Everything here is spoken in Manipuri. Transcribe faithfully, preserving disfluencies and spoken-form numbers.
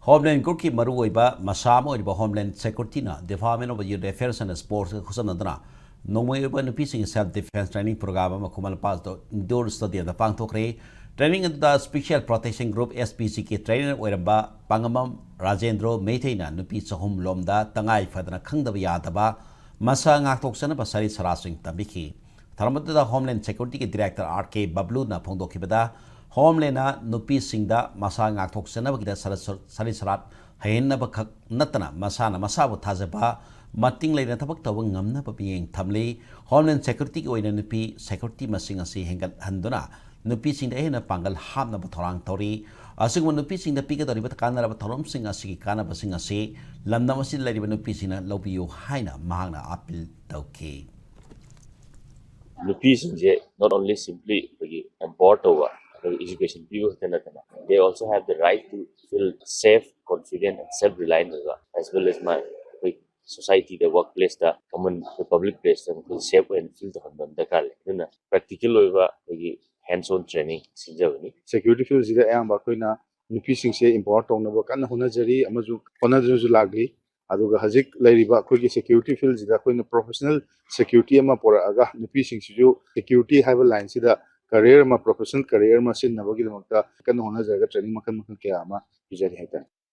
Homeland Groupꯀꯤ ꯃꯔꯨꯑꯣꯏꯕ ꯃꯁꯥ ꯑꯃ ꯑꯣꯏꯔꯤꯕ Homeland Securityꯅ Department of Youth Affairs and Sportsꯀ ꯈꯨꯠꯁꯝꯅꯗꯨꯅ ꯅꯣꯡꯃꯩ ꯑꯣꯏꯕ ꯅꯨꯄꯤꯁꯤꯡꯒꯤ self defense training program ꯑꯃ ꯈꯨꯃꯟ ꯂꯝꯄꯥꯛ indoor stadiumꯗ ꯄꯥꯡꯊꯣꯛꯈ꯭ꯔꯦ꯫ Training ꯑꯗꯨꯗ Special Protection Group, S P Gꯀꯤ trainer ꯑꯣꯏꯔꯝꯕ ꯄꯥꯉꯝꯕꯝ ꯔꯥꯖꯦꯟꯗ꯭ꯔꯣ ꯃꯩꯇꯩꯅ ꯅꯨꯄꯤ ꯆꯍꯨꯝ ꯂꯣꯝꯗ ꯇꯉꯥꯏ ꯐꯗꯅ ꯈꯪꯗꯕ ꯌꯥꯗꯕ ꯃꯁꯥ ꯉꯥꯛꯊꯣꯛꯆꯅꯕ ꯁꯔꯤꯠ ꯁꯔꯥꯁꯤꯡ ꯇꯝꯕꯤꯈꯤ꯫ ꯊꯧꯔꯝ ꯑꯗꯨꯗ Homeland Securityꯒꯤ Director R K ꯕꯕ꯭ꯂꯨꯅ ꯐꯣꯡꯗꯣꯛꯈꯤꯕꯗ, Homelandꯅ ꯅꯨꯄꯤꯁꯤꯡꯗ ꯃꯁꯥ ꯉꯥꯛꯊꯣꯛꯆꯅꯕꯒꯤꯗ ꯁꯔ-, ꯁꯔ-, ꯁꯔꯤꯠ ꯁꯔꯥꯠ ꯍꯩꯍꯟꯅꯕ ꯈꯛ ꯅꯠꯇꯅ ꯃꯁꯥꯅ ꯃꯁꯥꯕꯨ ꯊꯥꯖꯕ, ꯃꯇꯤꯡ ꯂꯩꯅ ꯊꯕꯛ ꯇꯧꯕ ꯉꯝꯅꯕ ꯃꯤꯠꯌꯦꯡ ꯊꯝꯂꯤ꯫ Homeland Securityꯒꯤ ꯑꯣꯏꯅ ꯅꯨꯄꯤ security ꯃꯁꯤꯡ ꯑꯁꯤ ꯍꯦꯟꯒꯠꯍꯟꯗꯨꯅ ꯅꯨꯄꯤꯁꯤꯡꯗ ꯍꯦꯟꯅ ꯄꯥꯡꯒꯜ ꯍꯥꯞꯅꯕ ꯊꯧꯔꯥꯡ ꯇꯧꯔꯤ꯫ ꯑꯁꯤꯒꯨꯝꯕ ꯅꯨꯄꯤꯁꯤꯡꯗ ꯄꯤꯒꯗꯧꯔꯤꯕ ꯀꯥꯟꯅꯔꯕ ꯊꯧꯔꯝꯁꯤꯡ ꯑꯁꯤꯒꯤ ꯀꯥꯟꯅꯕꯁꯤꯡ ꯑꯁꯤ ꯂꯝꯗꯝ ꯑꯁꯤꯗ ꯂꯩꯔꯤꯕ ꯅꯨꯄꯤꯁꯤꯡꯅ ꯂꯧꯕꯤꯌꯨ ꯍꯥꯏꯅ ꯃꯍꯥꯛꯅ appeal ꯇꯧꯈꯤ꯫ ꯅꯨꯄꯤꯁꯤꯡꯁꯦ not only simply ꯑꯩꯈꯣꯏꯒꯤ empower ꯇꯧꯕ, ꯑꯩꯈꯣꯏꯒꯤ education ꯄꯤꯕ ꯈꯛꯇ ꯅꯠꯇꯅ, they also have the right to feel safe, confident and self reliant ꯑꯣꯏꯕ, as well as ꯃꯥ ꯑꯩꯈꯣꯏ societyꯗ, workplaceꯇ, common public placeꯇ ꯃꯈꯣꯏ safe ꯑꯣꯏꯅ feel ꯇꯧꯍꯟꯕ ꯑꯃ ꯗꯔꯀꯥꯔ ꯂꯩ꯫ ꯑꯗꯨꯅ practical ꯑꯣꯏꯕ ꯑꯩꯈꯣꯏꯒꯤ hands on training ꯁꯤꯟꯖꯕꯅꯤ꯫ Security fieldꯁꯤꯗ ꯑꯌꯥꯝꯕ ꯑꯩꯈꯣꯏꯅ ꯅꯨꯄꯤꯁꯤꯡꯁꯦ empower ꯇꯧꯅꯕ ꯀꯟꯅ ꯍꯣꯠꯅꯖꯔꯤ ꯑꯃꯁꯨꯡ ꯍꯣꯠꯅꯗꯨꯅꯁꯨ ꯂꯥꯛꯂꯤ꯫ ꯑꯗꯨꯒ ꯍꯧꯖꯤꯛ ꯂꯩꯔꯤꯕ ꯑꯩꯈꯣꯏꯒꯤ security fieldꯁꯤꯗ ꯑꯩꯈꯣꯏꯅ professional security ꯑꯃ ꯄꯨꯔꯛꯑꯒ ꯅꯨꯄꯤꯁꯤꯡꯁꯤꯁꯨ security ꯍꯥꯏꯕ lineꯁꯤꯗ career ꯑꯃ, professional career ꯑꯃ ꯁꯤꯟꯅꯕꯒꯤꯗꯃꯛꯇ ꯀꯟꯅ ꯍꯣꯠꯅꯖꯔꯒ training ꯃꯈꯜ ꯃꯈꯜ ꯀꯌꯥ ꯑꯃ ꯄꯤꯖꯔꯤ ꯍꯥꯏꯇꯥꯔꯦ꯫